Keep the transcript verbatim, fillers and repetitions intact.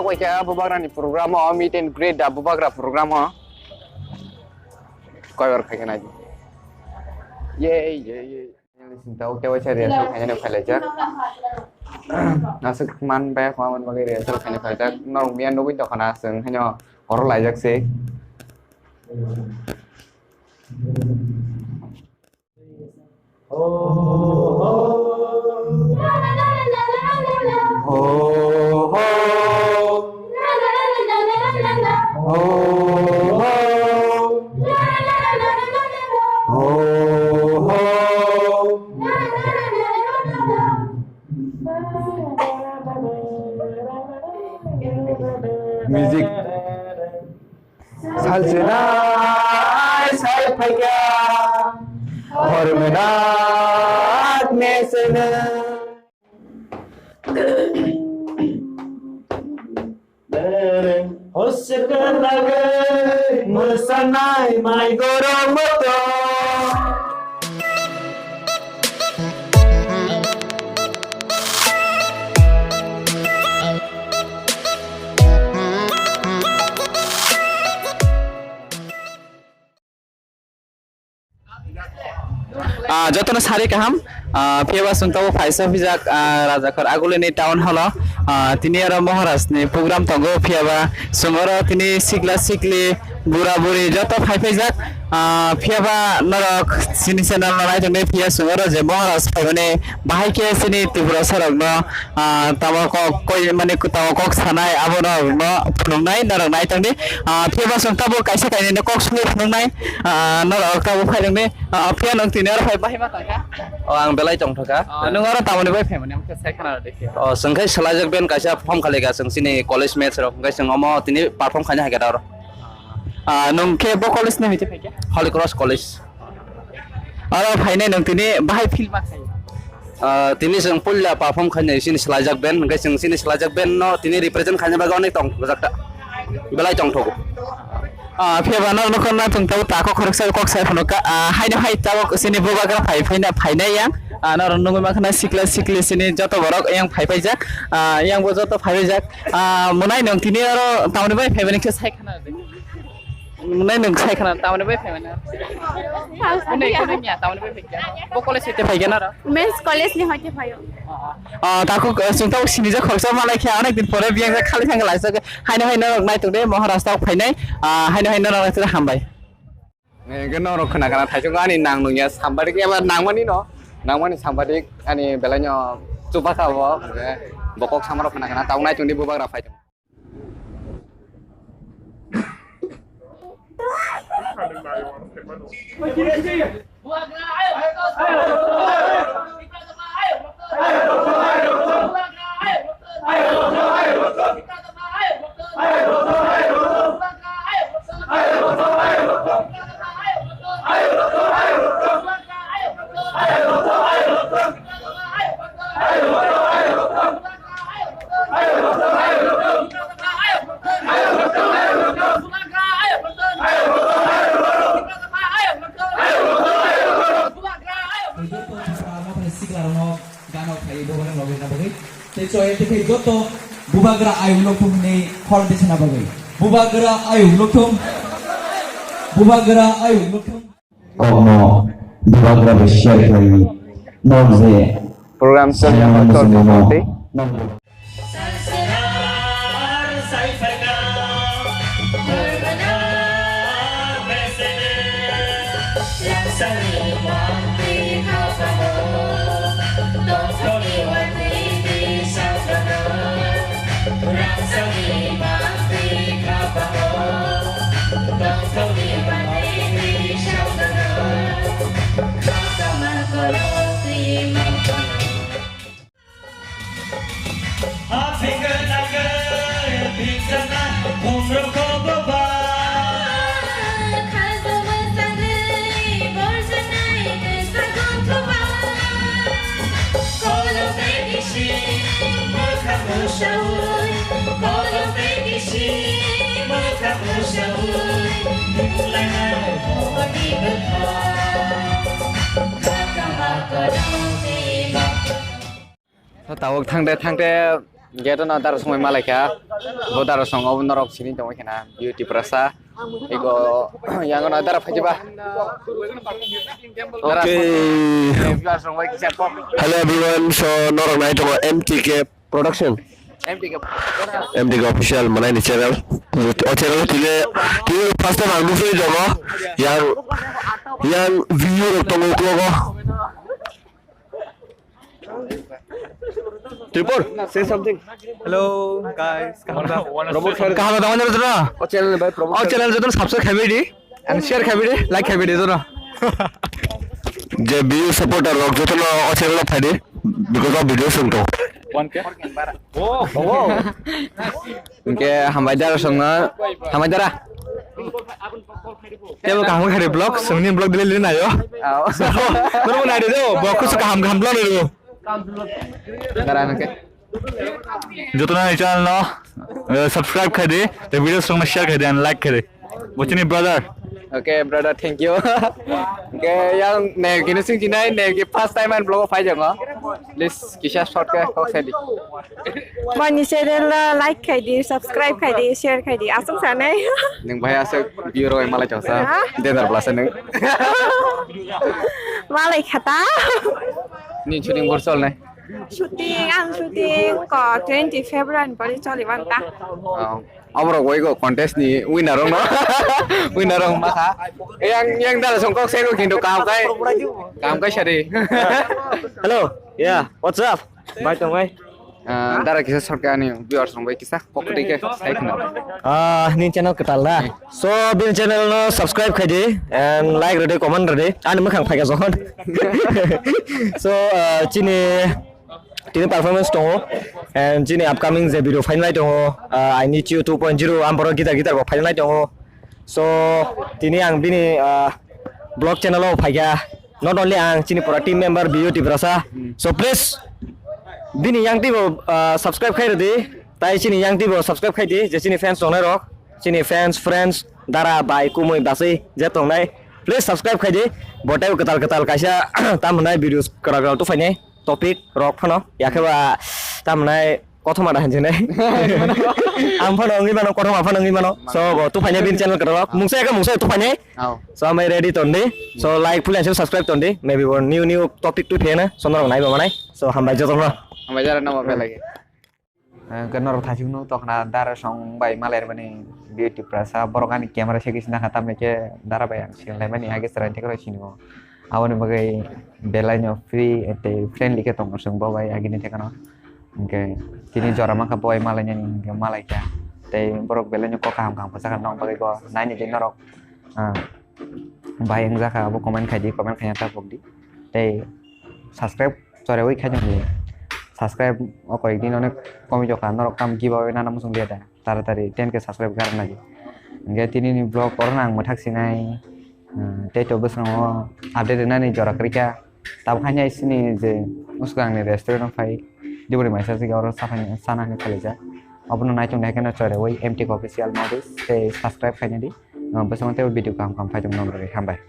Paikha bubagrani program o, meet and greet da bubagra program o. Koyar khaikha nai. Ye, ye, ye. English ni tao kewaisa rehearsal khainani phailaijak. Aswk man bai khoma man bagwi rehearsal khaina phailaijak. Norok miya nugwi tongkha na chwng haino oro laijak se. Music. Salchinai sai phaikha, hor mwnak ne sene. Hosirka lage, mwsanai mai goro moto. Ah, jotono sari kaham, ah, phiyaba chwng tabuk phaisa phijak, ah, Rajakhor Agulini town hall o, ah, tini oro Maharaj ni program tongo, phiyaba chwng oro tini sikla sikli, bura buri joto phai phaijak, ah, phiyaba norok chini channel no nai tongdi, phiya chwng oro je Maharaj phaimani bahai khe chini Tripura sarok no, ah, tamo kok koi mani tamo kok sanai abo norok no phunuknai norok nai tongdi, ah, phiyaba chwng tabuk kaisa kainwi no kok songwi phunuknai, ah, norok tabuk phailangdi. Ah, phiya nwng tini oro phai bahai ma tongkha? O, ang belai tongthokha. Ah, nwng oro tamoni bai phaimani, ang khe sai khana rw de phiya. O, chwng khe swlaijak band kaisa form khalaikha, chwng chini college mates rok, hwnkhe chwng omo tini perform khaina hai khe da oro. Ah, nwng khe bo college ni hai khe phaikha? Holy Cross College. Oro phainai nwng tini bahai feel ma khai? Ah, tini chwng puila perform khainai chini swlaijak band, hwnkhe chwng chini swlaijak band no tini represent khaina bagwi onek tongthokjak ta. Belai tongthogo. Ah, phiya ba norok nokha na chwng tabuk ta kok khoroksa kok sai phano ka, ah, haino hai tabuk chini bubagra phai phaina phainai yang. Ah, norok nugwi mankha na sikla sikli chini joto borok yang phai phaijak. Ah, yang bo joto phai phaijak. Ah, mwnai nwng tini oro tamoni bai phaimani khe sai khana de. Mwnai nwng sai khana tamoni bai phaimani. Mwnai khe nwng ya tamoni bai phaikha. Bo college site phaikha norok? Men's college ni hoite phaio. Ah, takhuk, eh, chwng tabuk sinijak khoroksa malai khe, onek din pore biyang jak khali thangkhe laijak. Haino haino norok naitok de, Maharaj tabuk phainai. Ah, haino haino norok naitok de, hambai. Hwnkhe norok khna khna thaisok ani nang nungya sambadik eba nangmani no, nangmani sambadik ani belaino chubakha bo, hwnkhe bo kok samarok khna khna tabuk naitok di bubagra phai tong. Gana phai bubagra logwi na bagwi. Tei choi tei khe joto bubagra ayuk lokthung hwnwi hor de sana bagwi. Bubagra ayuk lokthung. Bubagra ayuk lokthung. Kokno bubagra bai share khlaiwi. Nok je program chwng sayang chwng tei. Tabuk thangde thangde Gate no dara songwi malaikha. Bo dara songo norok sini tongwi khana. Beauty prasa. Ego yang no dara phajiba. Okay. Hello everyone. So norok nai tongo M T K Production. M T K. M T K Official manai ni channel. O channel tile tile first time ang nukwi tongo. Yang yang view rok tongo uklogo. Tripur, say something. Hello guys, kaham da? Promote khair. Kaham da, wani rajana? O channel bai promote. O channel jotono subscribe khaibidi and share khaibidi, like khaibidi jotono. Je view supporter rok jotono o channel phaidi because of video sungto. One K? Oh, oh. Hingke hambai dara songno, hambai dara. Tebo kaham kari vlog, songni vlog dile dile nayo. Aw. So, nang nai do, vlog kusu kaham kaham vlog do. Dara hingke. Joto nai channel no, eh, subscribe khai di, the videos songno share khai di and like khai di. Bo chini brother. Okay, brother, thank you. Okay, yang ne kini sing chinai, ne ki first time and vlog phai jango. Please, kisa short ke kok sedi. Mani channel, uh, like khai di, subscribe khai di, share khai di. Aswk sanai. Neng bhai aswk view roi malai chausa. Ha? Denar blasa neng. Malai khata. Ni shooting bor sol nai. Shooting, ang shooting ko twenty February pori choli banta. Oh. Aborok waigo contest ni winner rok no. Winner rok masa. Yang, yang dala song kok sego kintu kam kai. Kam kai sari. Hello. Yeah, what's up? Bai tong bai. Ah, dara kisa sorka ani viewers rok bai kisa kok dike sai khna. Ah, ni channel ketal da. So, bin channel no subscribe khai di and like rede, comment rede. Ani makhang phaika johon. So, ah, chini tini performance tongo and chini upcoming je video phainai tongo, ah, I Need You two point zero, ang borok guitar guitar bo phainai tongo. So tini ang bini, ah, vlog channel o phaikha, not only ang, chini pura team member B U T Brasa. So please bini yang twi bo, ah, subscribe khai rwdi, tai chini yang twi bo subscribe khai di, je chini fans tongnai rok, chini fans, friends, dara, bai, kumui, basui je tongnai, please subscribe khai di. Bo tei kwtal kwtal kaisa tam hwnai videos kwtal kwtal tufai nai. Topic rok phano, yakhe ba tamnai kothoma da hinjinai. Ang phano wngwi mano, kothoma phano wngwi mano. So, bo tuphainai bini channel kwtal rok. Mungsa yakhe mungsa tuphainai. Oh. So, amai ready tondi. So, like, full and subscribe tondi. Maybe bo new, new topic tu phena, so norok nai ba manai. So, hambai jotono. Hambai jara namo belai. Hwnkhe norok thaichukno tokna dara song bai malai rwmani beauty prasa borok ani camera se kisi nakha tamni khe dara bai ang sini laimani hage chwrai thekra sini o aboni bagwi belai no free tei friendly khe tongo chwng bo bai agini thekano hwnkhe tini jora mankha bo bai malai nani hwnkhe malai kha tei borok belai no kok kaham kaham kwchakha nokni bagwi bo naini tei norok. Ah, bai wngjakha abo comment khai di, comment khaina ta pok di. Tei subscribe choraiwi khaina di. Subscribe o koyek din onek komi jokha norok tam giveaway nana muchung liya da. Taratari ten K subscribe garna di. Hingke tini ni vlog oro ang mwthak sinai. Ah, tei to bwskango update rwnani jora kwrwikha. Tabuk haino sini je bwskango ang ni restaurant o phai dibori maisa jagao oro saphai sana hinwi khalaijak. Obono naitok nai khe no choraiwi M T K Official North East tei subscribe khaina di. Ah, bwskango tei video kaham kaham phai tongmani bagwi hambai.